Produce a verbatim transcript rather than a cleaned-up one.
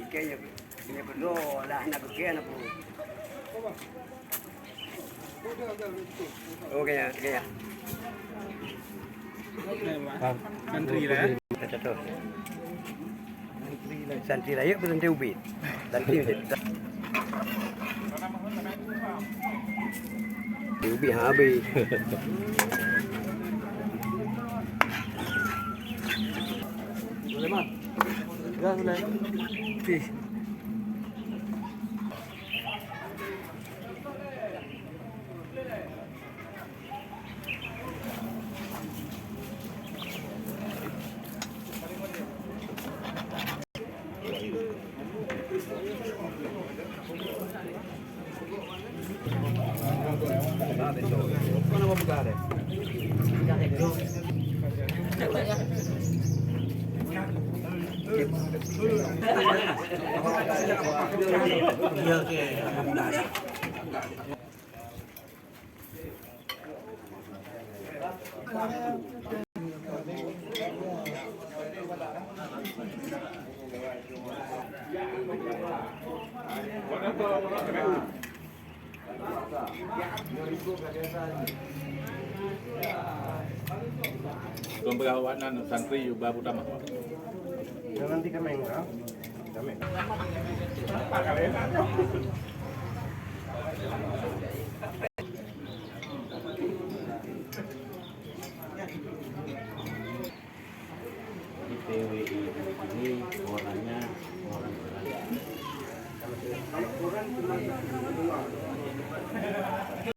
Kayaknya, kayaknya betul lah, nak kaya nak pun. Oh, kayaknya, kayaknya. Santri lah. Santri lah, yuk, santri ubit. Santri ubit. Ubit ha, habis. Boleh, Mat? Gas, boleh. Okey. Peugah awaknyan santri baru tamah. Nanti kami enggak. Kami.